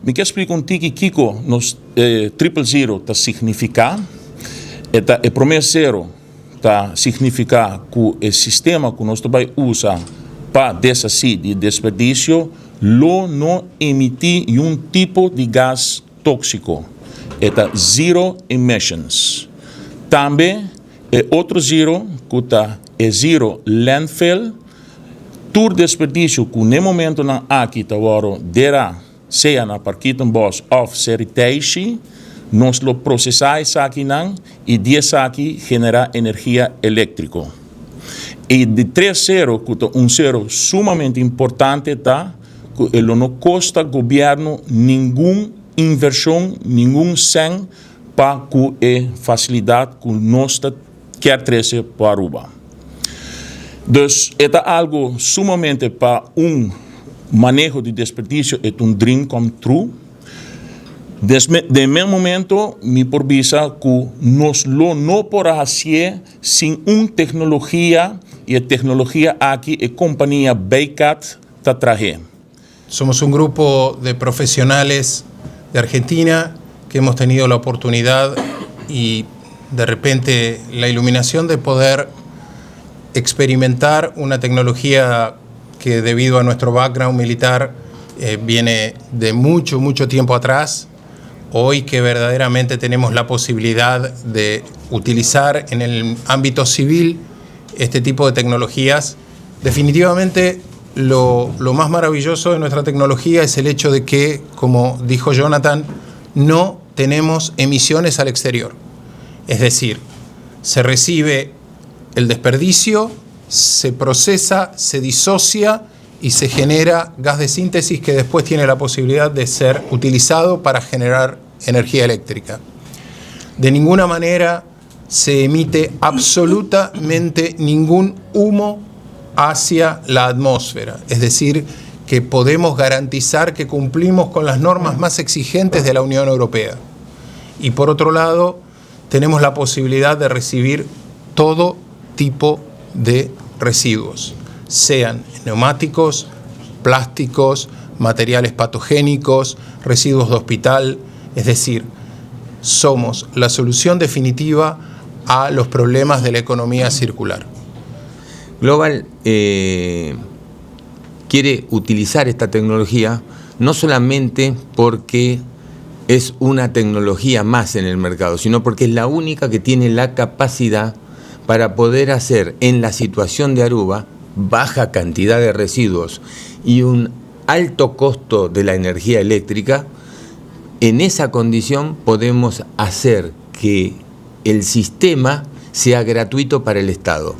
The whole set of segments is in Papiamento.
Mi ke splika un tiki kiko nos triple zero ta signifiká. E ta e promé sero ta signifiká ku e sistema ku nos ta bai usa pa deshasí di desperdisio lo no emití niun tipo di gas tóksiko. E ta zero emissions. Tambe e otro zero ku ta e zero landfill. Tur desperdisio ku n'e momentonan aki ta wòrdu derá sea na Parkietenbos òf Seriteishi, nos lo prosesá esakinan i di esaki generá energia eléktriko. E di tres sero ku ta un sero sumamente importante ta ku e lo no kosta gobièrnu ningun invershon, ningun sèn pa ku e fasilidat ku nos ta kier trece pa Aruba. Dus e ta algo sumamente pa un maneho di desperdicio, e ta un dream come true. Den mes momento mi por bisa cu nos lo no por a hacié sin un tecnologia y e tecnologia aki e compania Beicat ta trahe. Somos un grupo de profesionales de Argentina que hemos tenido la oportunidad y de repente la iluminación de poder experimentar una tecnología que debido a nuestro background militar eh, viene de mucho, mucho tiempo atrás. Hoy que verdaderamente tenemos la posibilidad de utilizar en el ámbito civil este tipo de tecnologías, definitivamente lo, lo más maravilloso de nuestra tecnología es el hecho de que, como dijo Jonathan, no tenemos emisiones al exterior. Es decir, se recibe el desperdicio, se procesa, se disocia y se genera gas de síntesis que después tiene la posibilidad de ser utilizado para generar energía eléctrica. De ninguna manera se emite absolutamente ningún humo hacia la atmósfera. Es decir, que podemos garantizar que cumplimos con las normas más exigentes de la Unión Europea. Y por otro lado, tenemos la posibilidad de recibir todo tipo de residuos, sean neumáticos, plásticos, materiales patogénicos, residuos de hospital, es decir, somos la solución definitiva a los problemas de la economía circular. Global eh, quiere utilizar esta tecnología no solamente porque es una tecnología más en el mercado, sino porque es la única que tiene la capacidad para poder hacer en la situación de Aruba baja cantidad de residuos y un alto costo de la energía eléctrica. En esa condición podemos hacer que el sistema sea gratuito para el Estado.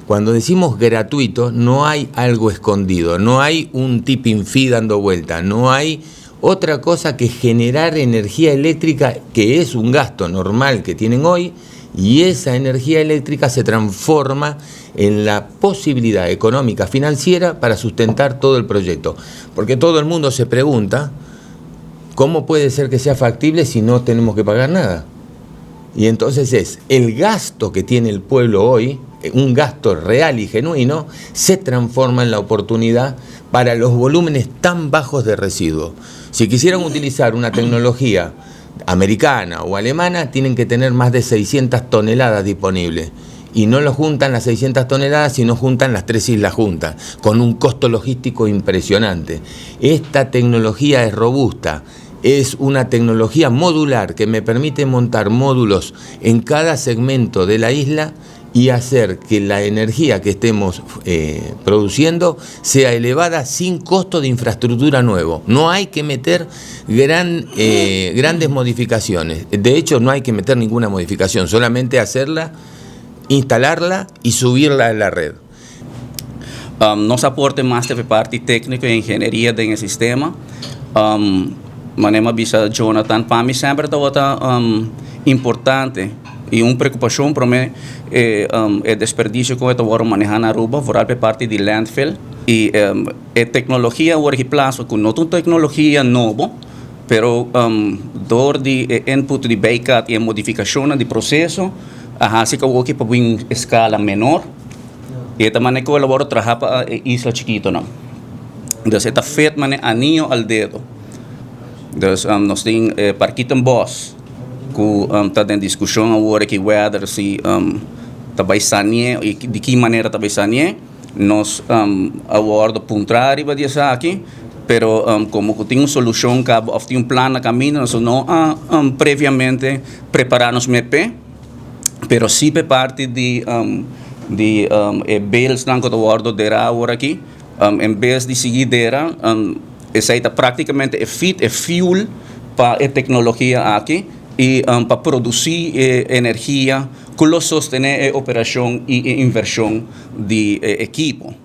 Cuando decimos gratuito, no hay algo escondido, no hay un tipping fee dando vuelta, no hay otra cosa que generar energía eléctrica, que es un gasto normal que tienen hoy, y esa energía eléctrica se transforma en la posibilidad económica financiera para sustentar todo el proyecto. Porque todo el mundo se pregunta, ¿cómo puede ser que sea factible si no tenemos que pagar nada? Y entonces es el gasto que tiene el pueblo hoy, un gasto real y genuino, se transforma en la oportunidad para los volúmenes tan bajos de residuos. Si quisieran utilizar una tecnología americana o alemana, tienen que tener más de 600 toneladas disponibles. Y no lo juntan las 600 toneladas, sino juntan las tres islas juntas, con un costo logístico impresionante. Esta tecnología es robusta, es una tecnología modular que me permite montar módulos en cada segmento de la isla y hacer que la energía que estemos eh, produciendo sea elevada sin costo de infraestructura nuevo. No hay que meter gran, eh, grandes modificaciones. De hecho, no hay que meter ninguna modificación, solamente hacerla, instalarla y subirla a la red. Um, nos aporte mas ta parti tékniko i ingenieria den e sistema. Um, manera m'a bisa Jonathan, pa mi semper tabata um, importante i un preokupashon pa mi e, um, e desperdisio ku ta wòrdu manehá na Aruba, vooral pa parti di landfill. I um, e teknologia awor aki plasma, ku no ta un teknologia nobo, pero um, dor di e input di Beicat i modifikashon di proseso, a hasi ku awor pa un eskala menor, i ta manera ku awor traha pa isla chikitu nan. Entonses, ta fit manera anillo al dedo. Dus nos tin Parkietenbos ku ta den diskushon awor aki whether si ta bai sani'é i di ki manera ta bai sani'é. Nos a wòrdu puntrá riba di esaki, pero komo ku tin un solushon kaba òf tin un plan na kaminda nos no a previamente prepará nos mes p'e, pero si p'e parti di di e bilsnan ku ta wòrdu derá awor aki, en bes di sigui dera, esei ta práktikamente e feed, e fuel pa e teknologia aki i pa produsí e energia ku lo sostené e operashon i e invershon di e ekipo.